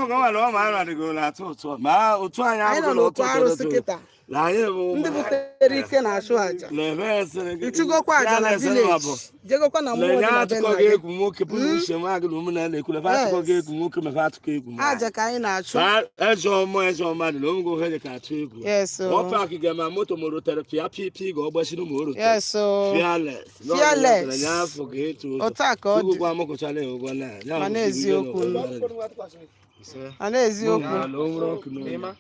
Ụmụ nwere ụmụ arụ adịgoro atụ ụtụ ma otu anyị Anyị nọ abụghị n'otu otu arụsị kịta. Na anyị bụ Ndị butere ike na-achụ àjà. na-eme esere gị. Ịchụgokwa àjà na village, jegokwa na mmụọ dị na-enye na be atụkọ nna gị gị. Egwu nwoke bụ uche nwa gị na ụmụ na na-ekwu na atụkọ gị egwu nwoke mefe atụkọ egwu nwaanyị. Àjà ka anyị na-achụ. Fa eze ọmụ eze mmadụ na omgo he ka atụ egwu. Yes o. Ọ pak ga ma moto moro tere pịa pi pi ga ọgbachiri ma o rutere. Yes o. Fearless. Fearless. Ya afọ ga-etu ụzọ. Otu a ka ọ dị. Chukwu gwa mụkụchala ụgwọ na ya. Ma n'eziokwu nụ. Ma n'eziokwu,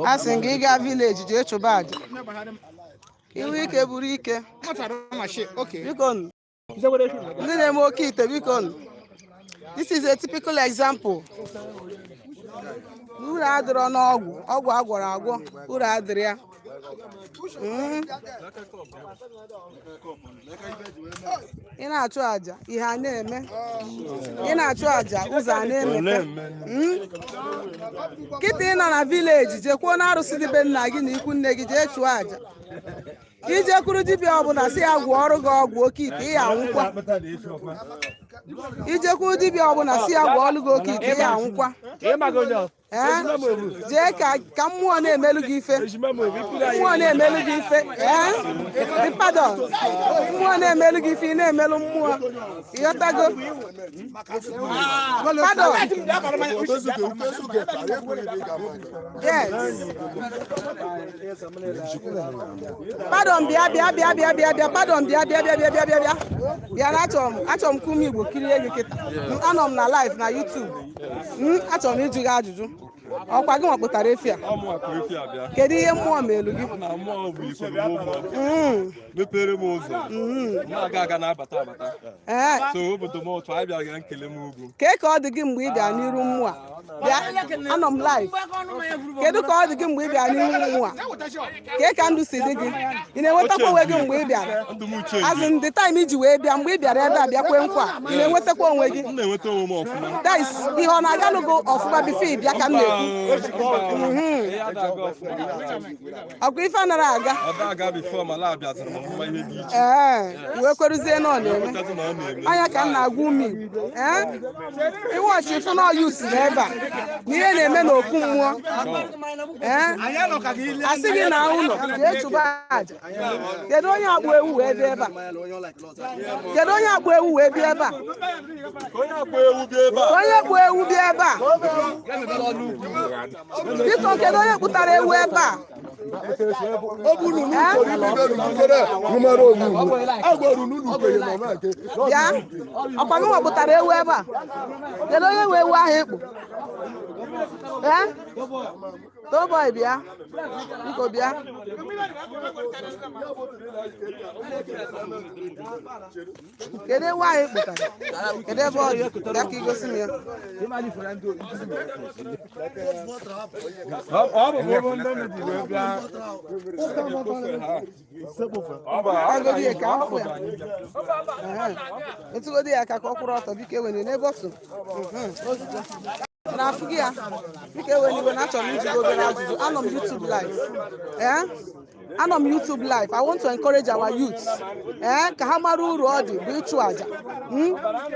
a sị m gị, ị gaa village jee chụba àjà ka iwe ike buru ike. Biko nụ. Ndị na-eme oke ite, biko nụ. This is a typical example. Uru adịrọ n'ọgwụ, ọgwụ agwọrọ agwọ, uru adịrị ya. Ị na-achụ àjà, ihe a na-eme. Ị na-achụ àjà, ụzọ a na-emepe. Kịta ị nọ na village, jekwuo na arụsị dị be nna gị na ikwu nne gị, jee chụọ àjà. Ijekwuru dibịa ọbụla si ya gwọọ ọrụ gị ọgwụ oke ite, ị ya anwụkwa. Ijekwuru dibịa ọbụla si ya gwọọ ọrụ gị oke ite, ị ya anwụkwa. Ee, jee ka mmụọ na-emelu gị ife, mmụọ na-emelu gị ife. Ee, the pardon, mmụọ na-emelu gị ife, ị na-emelu mmụọ, ịghọtago? Pardon. Yes, pardon, bịa, bịa, bịa, bịa, bịa, bịa. Pardon, bịa, bịa, bịa, bịa, bịa, bịa, bịa, bịa na achọrọ m ka ụmụ Igbo kirie gị kịta. Anọ m na live na YouTube. Achọrọ m ịjụ gị ajụjụ. Ọkwa gị nwakpụtara efi a? Ọmụ akụ efi abịa. Kedu ihe mmụọ melu gị? Na mmụọ bụ ikwuru m ụmụ mepere m ụzọ na-aga aga na-abata abata. So obodo m otu anyị bịara ga nkele m ugwu. Kee ka ọ dị gị mgbe ị bịara n'iru mmụọ a? Bịa, anọ m live. Kedu ka ọ dị gị mgbe ị bịara n'iru mmụọ a? Kee ka ndụ si dị gị? Ị na-enwetakwa onwe gị mgbe ị bịara? Ndụ m uche. As in the time iji wee bịa, mgbe ị bịara ebe a bịa kwe nkwa, ị na-enwetakwa onwe gị? M na-enweta onwe m ọfụma. That is, ihe ọ na-agalụ gị ọfụma before ị bịa ka m na-ekwu. Ihe ada aga ọfụma. Ọkwa ife anaghị aga? Ọ da aga before, ma la abịaziri m ọfụma, ihe dị iche. Ee, wee kweruzie na ọ na-eme. Kwetazi na ọ na-eme. Anya ka m na-agwa ụmụ Igbo, ee, iwọchi ifu na ọya usi n'ebe a na ihe na-eme n'okwu mmụọ. Ee, asị gị na ụlọ jee chụba aja. Kedu onye akpụ ewu wee bịa ebe a? Kedu onye akpụ ewu wee bịa ebe a? Onye akpụ ewu bịa ebe a. Onye kpụ ewu bịa ebe a, biko. Kedu onye kpụtara ewu ebe a? Ọ bụrụ na unu chọrọ ibido nrugidere nwere onwe unu agwara unu unu kwenye na ọma nke. Bịa, ọkwa gị nwa kpụtara ewu ebe a? Kedu onye nwe ewu ahụ ịkpụ? Ee, Toboy, bịa, biko, bịa. Kedu ewu ahụ ị kpụtara? Kedu ebe ọ dị? Bịa ka igosi m ya. Ọ bụ ebe ndị mmadụ wee bịa. Agodi ya ka afọ ya. Etugodi ya aka ka ọ kwụrụ ọtọ. Biko, ewene n'ebe ọ so. Ozugbo na-afụ gị ya. Biko, ewene iwe na achọrọ m ịjụ gị obere ajụjụ. Anọ m YouTube live. Ee, anọ m YouTube live. I want to encourage our youth, ee, ka ha mara uru ọ dị bụ ịchụ àjà.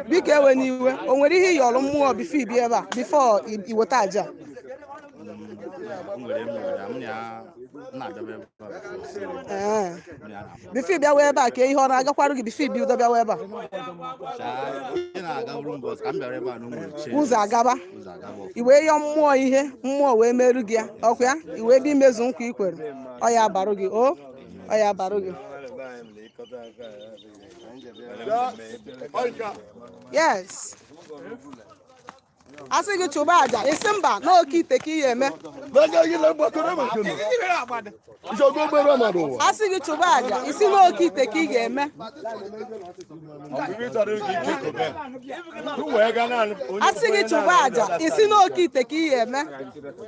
Biko, ewe n'iwe, o nwere ihe ịyọrọ mmụọ before ibi ebe a, before iweta àjà? O nwere m nwere m ya na-abịa ebe a before, so m ya na-afụ. Before ịbịawa ebe a, ka ihe ọ na-agakwarụ gị before ibido bịawa ebe a? Chaa, ihe na-aga bụrụ mbọs ka m bịara ebe a na o nwere change. Ụzọ agaba. Ụzọ agaba ọfụma. I wee yọọ mmụọ ihe, mmụọ wee merụ gị ya. Ọkwa ya i wee bịa imezu nkwa i kwere. Ọ ya abarụ gị o, ọ ya abarụ gị. Yes, a sị gị chụba àjà, isi mba n'oke ite ka ị ya eme. N'aka gị na mgbakọrọ maka nụ. Ịchọgo obere mmadụ ụwa. A sị gị chụba àjà, isi n'oke ite ka ị ga-eme. Ibe chọrọ ike ike kobe. Wee gaa naanị onye. A sị gị chụba àjà, isi n'oke ite ka ị ga-eme.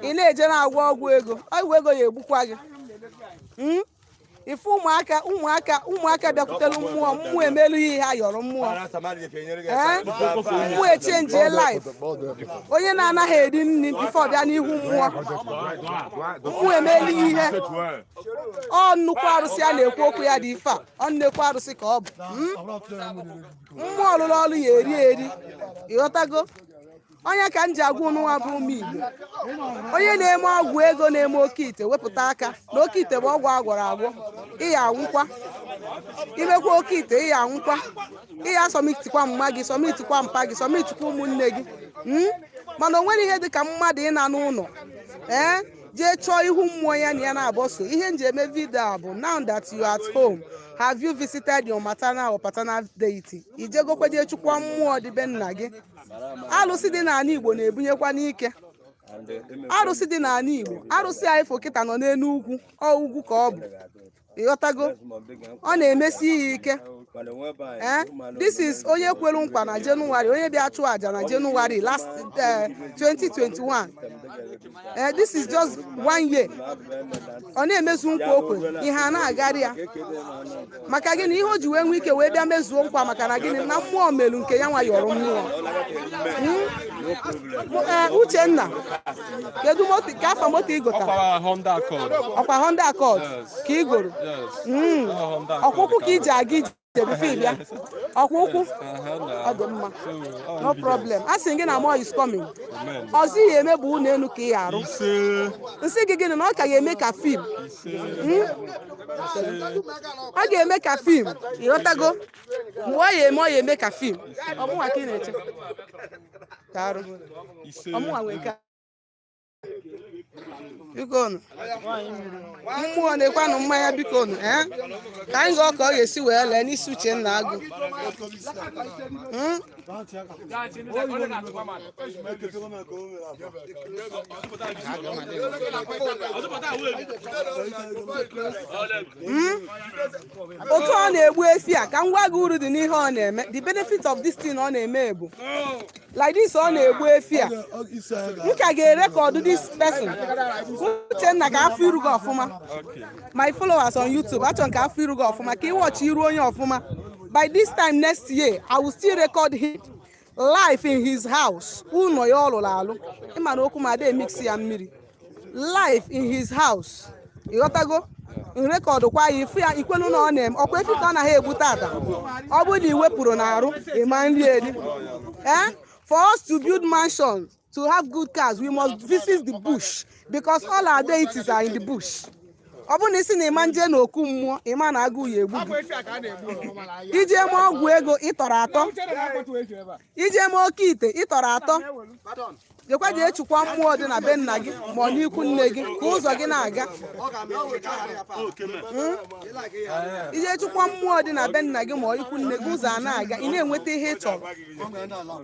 Ị na-eje na-agwọ ọgwụ ego, ọgwụ ego ya egbukwa gị. Ife ụmụaka, ụmụaka, ụmụaka bịakwutere mmụọ, mmụọ emelu ihe ha yọrọ mmụọ. Ee, mmụọ echenjie life. Onye na-anaghị eri nri before bịa n'ihu mmụọ, mmụọ emelu ihe. Ọ nnukwu arụsị a na-ekwu okwu ya dị ife a, ọ nnekwu arụsị ka ọ bụ. Mmụọ lụrụ ọrụ ya eri eri, ịghọtago? Onye ka m ji agwa unu nwa bụ ụmụ Igbo, onye na-eme ọgwụ ego, na-eme oke ite, wepụta aka na oke ite bụ ọgwụ agwọrọ agwọ. Ịya anwụkwa imekwa oke ite, ịya anwụkwa, ịya submitikwa mma gị, submitikwa mpa gị, submitikwa ụmụnne gị. Mana o nwere ihe dị ka mmadụ ịna n'ụlọ, ee, jee chọọ ihu mmụọ ya na ya na-abọso. Ihe nji eme video a bụ, now that you are at home, have you visited your maternal or paternal deity? Ijegokwe jee chukwa mmụọ dị be nna gị? Alụsị dị n'ala Igbo na-ebunyekwa n'ike. Arụsị dị n'ala Igbo, arụsị anyị fo kịta nọ n'elu ugwu, ọ ugwu ka ọ bụ, ịghọtago? Ọ na-emesi ya ike. Eh, this is onye kwere nkwa na Jenụwarị, onye bịa chụọ àjà na Jenụwarị last 2021. Eh, this is just one year, ọ na-emezu nkwa o kwere. Ihe a na-agarị ya maka gịnị? Ihe o ji wee nwee ike wee bịa mezuo nkwa, maka na gịnị? Na mmụọ melu nke ya nwa yọrọ mmụọ. Ee, Uchenna, kedu moto ka afọ moto ị gotara? Ọkwara Honda Accord. Ọkwa Honda Accord Yes. ka ị goro? Yes. Mm. Ọ Honda Accord. Ọkwa ụkwụ ka iji aga ije before ị bịa? Ọkwa ụkwụ? Aha, na. Ọ dị mma. So, ọ No evidence. problem. A sị gị na more is coming. Amen. Ọzọ ihe eme bụ ụlọ elu ka ị arụ. Ise. Nsị gị gịnị? Na ọ ka ga-eme ka film. Ise. Ọ ga-eme ka film, ịghọtago? Mgbe ọ ya eme, ọ ya eme ka film. Ọmụnwa ka ị na-eche ka arụ. Ise. Ọmụnwa nwee nke a. Biko nụ, mmụọ na-ekwanụ mmanya, biko nụ. Ee, ka anyị gụọ ka ọ ga-esi wee lee n'isi Uchenna Agụ. Otu ọ na-egbu efi a, ka m gwa gị uru dị n'ihe ọ na-eme. The benefit of this thing ọ na-eme bụ like this: ọ na-egbu efi a, m ka ga-erecord this person, Uchenna, ka afọ iru gị ọfụma. My followers on YouTube, achọrọ m ka afọ iru gị ọfụma, ka ịwọchi iru onye ọfụma. By this time next year, I will still record him live in his house, ụlọ ya ọ lụrụ alụ. Ịma na okwu ma ada emix ya mmiri. Live in his house, ịghọtago? Nrecord kwa ya, ifu ya, ikwelu na ọ na-eme. Ọkwa efi ka ọ naghị egbu tata. Ọ bụrụ na i wepụrụ n'arụ, ịma nri eri. Eh, for us to build mansions, to have good cars, we must visit the bush, because all our deities are in the bush. Ọ bụrụ na isi na ịma nje na oku mmụọ, ịma na agụụ ya egbu gị. Ije mee ọgwụ ego, ịtọrọ atọ. Ije mee oke ite, ịtọrọ atọ. Jekwa jee chukwa mmụọ dị na be nna gị ma ọ n'ikwu nne gị, ka ụzọ gị na-aga. Ije chukwa mmụọ dị na be nna gị ma ọ ikwu nne gị, ụzọ a na-aga, ị na-enweta ihe ị chọrọ.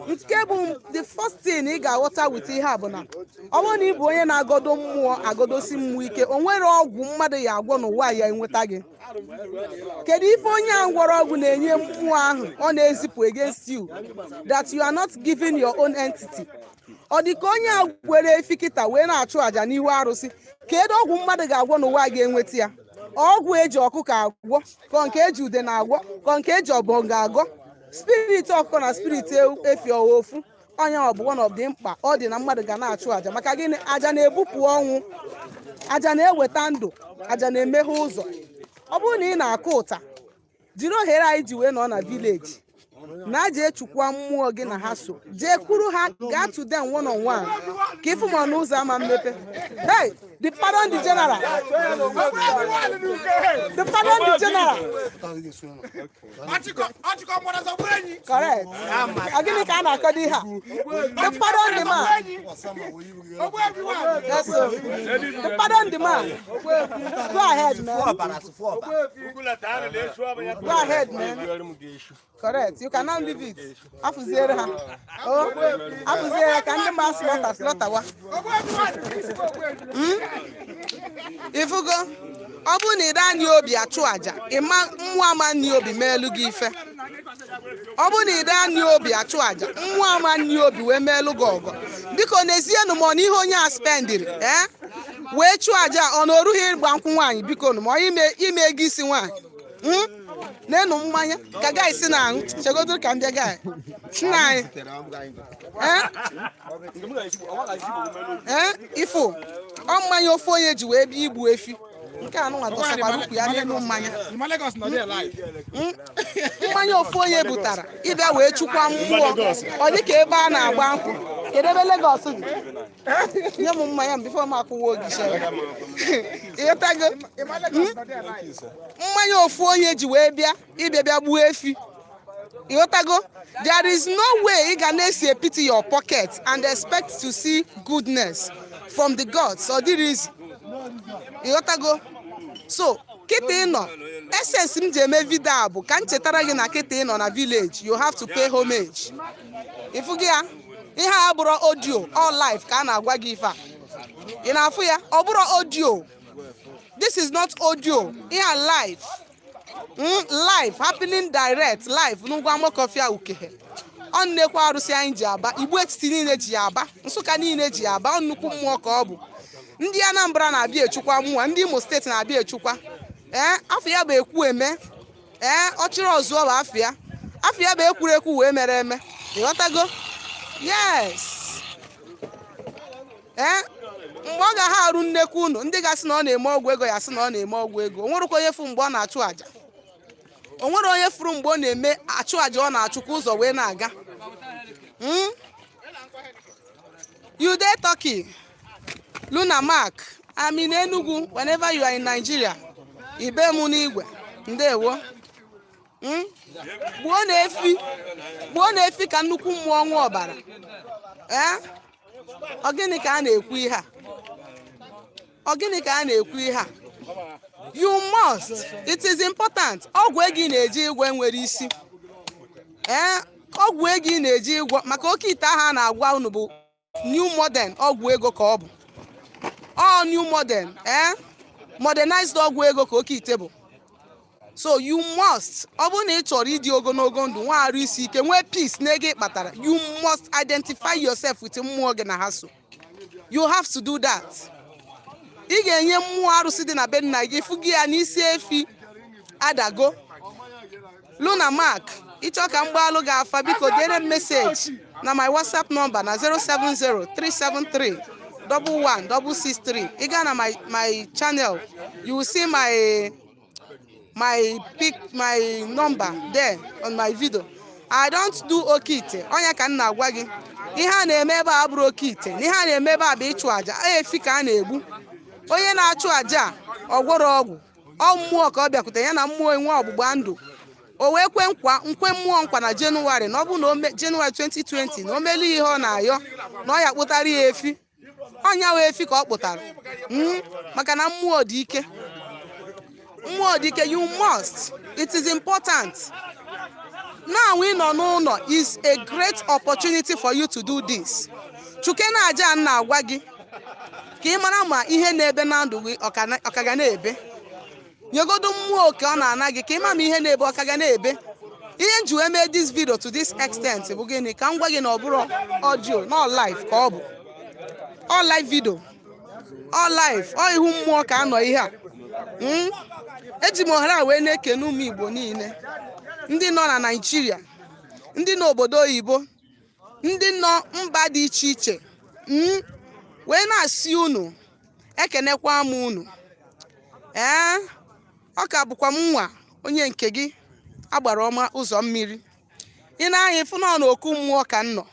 Nke bụ the first thing ị ga-aghọta with ihe a bụ na ọ bụrụ na ị bụ onye na-agọdo mmụọ, agọdosi mmụọ ike, o nwere ọgwụ mmadụ ya agwọ n'ụwa ya enweta gị. Kedu ife onye a gwọrọ ọgwụ na-enye mmụọ ahụ ọ na-ezipụ against you that you are not giving your own entity? Ọ dị ka onye a were efi kịta wee na-achụ àjà n'ihu arụsị. Kedu ọgwụ mmadụ ga-agwọ n'ụwa ga-enweta ya? Ọgwụ eji ọkụkọ agwọ, ka nke eji ude na-agwọ, ka nke eji ọbọngọ agwọ? Spirit ọkụkọ na spirit efi ọwa ofu? Onye ọ bụ one of the mkpa ọ dị na mmadụ ga na-achụ àjà. Maka gịnị? Àjà na-ebupụ ọnwụ, àjà na-eweta ndụ, àjà na-emeghe ụzọ. Ọ bụrụ na ị na-akụ ụta, jiri ohere anyị ji wee nọ na village na jee chukwa mmụọ gị na ha so, jee kwuru ha, gaa to them one on one, ka ịfụ ma n'ụzọ ama mmepe. Hey, the pardon the general, the pardon the general. Correct. Ọ gịnị ka a na-akọdo ihe a? The pardon the man. Yes, sir. The pardon the man. Go ahead, man. Go ahead, man. Correct. You can now leave it. Afụziere ha. Oh, afụziere ha ka ndị ma slaughter slaughterwa. Ifugo, ọ bụrụ na ị anya obi achụ àjà, ịma mmụọ ama nni obi meelu gị ife. Ọ bụrụ na ị anya obi achụ àjà, mmụọ ama nni obi wee meelu gị ọgọ. Biko n'ezienụ ma ọ na ihe onye a spendịrị ee wee chụọ àjà, ọ na orughị ịgba nkwụ nwaanyị. Biko nụ, ma ọ ime ime ego isi nwaanyị. N'enu mmanya ka guy si na-aṅụ. Chegodo ka m bịa, guy nna anyị. Ee ee, ifo ọ mmanya ofu onye ji wee bịa igbu efi nke anụnwa dọsakwara ukwu ya n'elu mmanya. Mmanya ofu onye butara ịbịa wee chukwa mmụọ, ọ dị ka ebe a na-agba nkwụ. Kedu ebe Lagos dị? Nye m mmanya m before m akwụwa oge shere. Ịghọtago? Mmanya ofu onye ji wee bịa ịbịa bịa gbuo efi. Ịghọtago? There is no way ị ga na-esi empty your pocket and expect to see goodness from the gods. Ọ dịrị easy. Ịghọtago? So kịta ị nọ, essence m ji eme video a bụ ka m chetara gị na kịta ị nọ na village, you have to pay homage. Ịfụ gị ya, ihe a bụrụ audio, all live ka a na-agwa gị ife a. Ị na-afụ ya? Ọ bụrụ audio, this is not audio. Ihe a live, live happening, direct live n'Ugwu Amakọfịa Ukehe. Ọ nnekwa arụsị anyị ji aba, Igbo etiti niile ji ya aba, Nsụka niile ji ya aba. Ọ nnukwu mmụọ ka ọ bụ. Ndị Anambra na-abịa echukwa mmụọ, ndị Imo Steeti na-abịa echukwa. Ee, afọ ya bụ ekwu eme. Ee, ọchịrị ọzụọ bụ afọ ya. Afọ ya bụ ekwurekwu wee mere eme. Ịghọtago? Yes. Ee, mgbe ọ ga-ha arụ nnekwu unu, ndị ga-asị na ọ na-eme ọgwụ ego, ya sị na ọ na-eme ọgwụ ego. O nwerekwa onye fụ mgbe ọ na-achụ àjà? O nwere onye fụrụ mgbe ọ na-eme achụ àjà? Ọ na-achụ ka ụzọ wee na-aga. You dey Turkey, Luna Mark. I'm in Enugu. Whenever you are in Nigeria, ibe m n'igwe. Ndewo. Gbuo na efi, gbuo na efi ka nnukwu mmụọ ṅụọ ọbara. Ee, ọ gịnị ka a na-ekwu ihe a? Ọ gịnị ka a na-ekwu ihe a? You must, it is important. Ọgwụ ego ị na-eji ịgwọ nwere isi. Ee, ọgwụ ego ị na-eji ịgwọ maka oke ite ahụ a na-agwa unu bụ new modern ọgwụ ego ka ọ bụ. Ọ new modern, ee, modernized ọgwụ ego ka oke ite bụ. So you must, ọ bụrụ na ị chọrọ ịdị ogologo ndụ, nwee arụ isi ike, nwee peace n'ego ị kpatara, you must identify yourself with mmụọ gị na ha. So you have to do that. Ị ga-enye mmụọ arụsị dị na be nna gị. Fụ gị ya n'isi efi adago. Luna Mark, ịchọ ka m gbaalụ gị afa, biko dere m message na my WhatsApp number na 070 373 11 663. Ị gaa na my channel, you will see my pic, my number there on my video. I don't do oke ite. Ọnya ka m na-agwa gị, ihe a na-eme ebe a abụrụ oke ite na ihe a na-eme ebe a bụ ịchụ àjà. Efi ka a na-egbu. Onye na-achụ àjà a, ọ gwọrọ ọgwụ, ọ mmụọ ka ọ bịakwute ya na mmụọ enwe ọgbụgba ndụ. O wee kwe nkwa, nkwe mmụọ nkwa na Jenụwarị na ọ bụ na o Jenụwarị 2020 na o melu ihe ọ na-ayọ, na ọ ya kpụtara ya efi. Ọnya wee efi ka ọ kpụtara. Maka na mmụọ dị ike, mmụọ dị ike. You must, it is important. Now ị nọ n'ụlọ is a great opportunity for you to do this. Chuke na aja a m na-agwa gị ka ị mara ma ihe na-ebe na ndụ gị, ọ ka ga na-ebe. Nyegodo mmụọ oke ọ na-ana gị ka ị ma ma ihe na-ebe, ọ ka ga na-ebe. Ihe m ji wee mee this video to this extent bụ gịnị? Ka m gwa gị na ọ bụrụ audio, na live ka ọ bụ, ọ live video, ọ live, ọ ihu mmụọ ka anọ ihe a. Eji m ohere a wee na-ekene ụmụ Igbo niile, ndị nọ na Naịjirịa, ndị n'obodo oyibo, ndị nọ mba dị iche iche, wee na-asị unu ekenekwa m unu. Ee, ọ ka bụkwa m nwa onye nke gị agbara ọma ụzọ mmiri. Ị na-anya ịfụ nọ n'oku mmụọ ka m nọ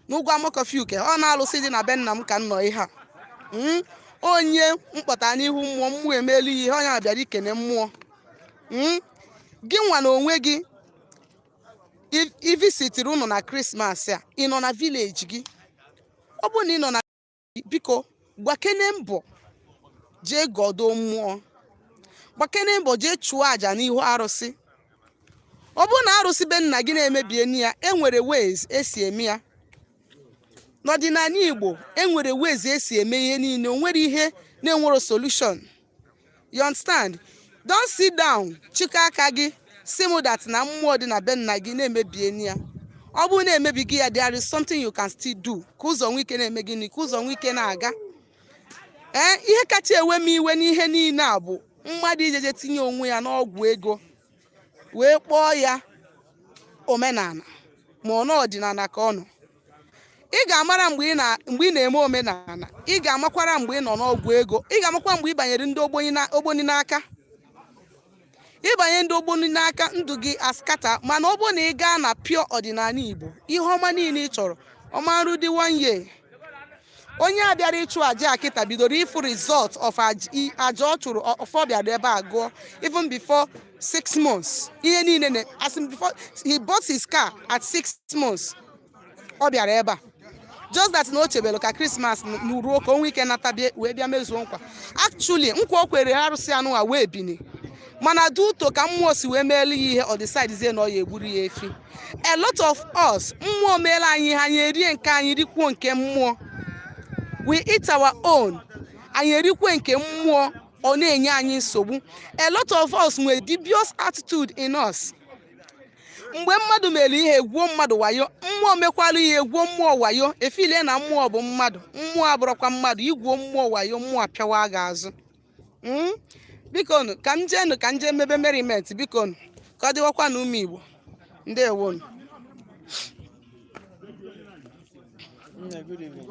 n'Ugwu Amakọfịa Uke. Ọ na-alụsị dị na be nna m ka m nọ ihe a. Onye mkpọta n'ihu mmụọ, mmụọ emelu ya ihe onye a bịara ikene mmụọ. Gị nwa na onwe gị ivisitiri unu na Christmas a, ị nọ na village gị, ọ bụrụ na ị nọ na, biko gbakene mbọ jee gọdo mmụọ, gbakene mbọ jee chụọ àjà n'ihu arụsị. Ọ bụrụ na arụsị be nna gị na-emebie ya, enwere ways esi eme ya n'ọdịnala Igbo. Enwere ways esi eme ihe niile. O nwere ihe na-enwero solution. You understand? Don't sit down chịkọ aka gị si m that na mmụọ dị na be nna gị na-emebie ya. Ọ bụrụ na emebighị ya, there is something you can still do ka ụzọ nwee ike na-eme gịnị, ka ụzọ nwee ike na-aga. Ee, ihe kacha ewe m iwe n'ihe niile a bụ mmadụ ijeje tinye onwe ya n'ọgwụ ego wee kpọọ ya omenala ma ọ n'ọdịnala ka ọ nọ. Ị ga-amara mgbe ị na mgbe ị na-eme omenala, ị ga-amakwara mgbe ị nọ n'ọgwụ ego, ị ga-amakwa mgbe ị banyere ndị ogboni n'aka. Ịbanye ndị ogboni n'aka, ndụ gị askata. Mana ọ bụrụ na ị gaa na pure ọdịnala Igbo, ihe ọma niile ị chọrọ Ọmarụ dị one year. Onye a bịara ịchụ aja a kịta bidoro ịfụ result of aja ọ chụrụ ọfọ bịara ebe a gụọ even before 6 months. Ihe niile na as in before he bought his car at 6 months ọ bịara ebe a, just that na o chebelu ka Christmas ruo ka o nwee ike nata bịa wee bịa mezuo nkwa. Actually, nkwa o kwere arụsị anụ a wee bini, mana duto ka mmụọ si wee meelu ya ihe, ọ decidezie na ọ ya egburu ya efi. A lot of us, mmụọ meela anyị ihe, anyị erie nke anyị, rikwuo nke mmụọ. We eat our own, anyị erikwe nke mmụọ, ọ na-enye anyị nsogbu. A lot of us nwere dubious attitude in us. Mgbe mmadụ mere ihe, egwuo mmadụ wayo. Mmụọ mekwara ihe, egwuo mmụọ wayo. Efile na mmụọ bụ mmadụ, mmụọ abụrụkwa mmadụ. Igwuo mmụọ wayo, mmụọ apịawa gị azụ. Bikonu, ka m jeenụ, ka m jee mebe merriment. Bikonu, ka ọ dịwakwa na ụmụ Igbo, ndewonu. Good evening.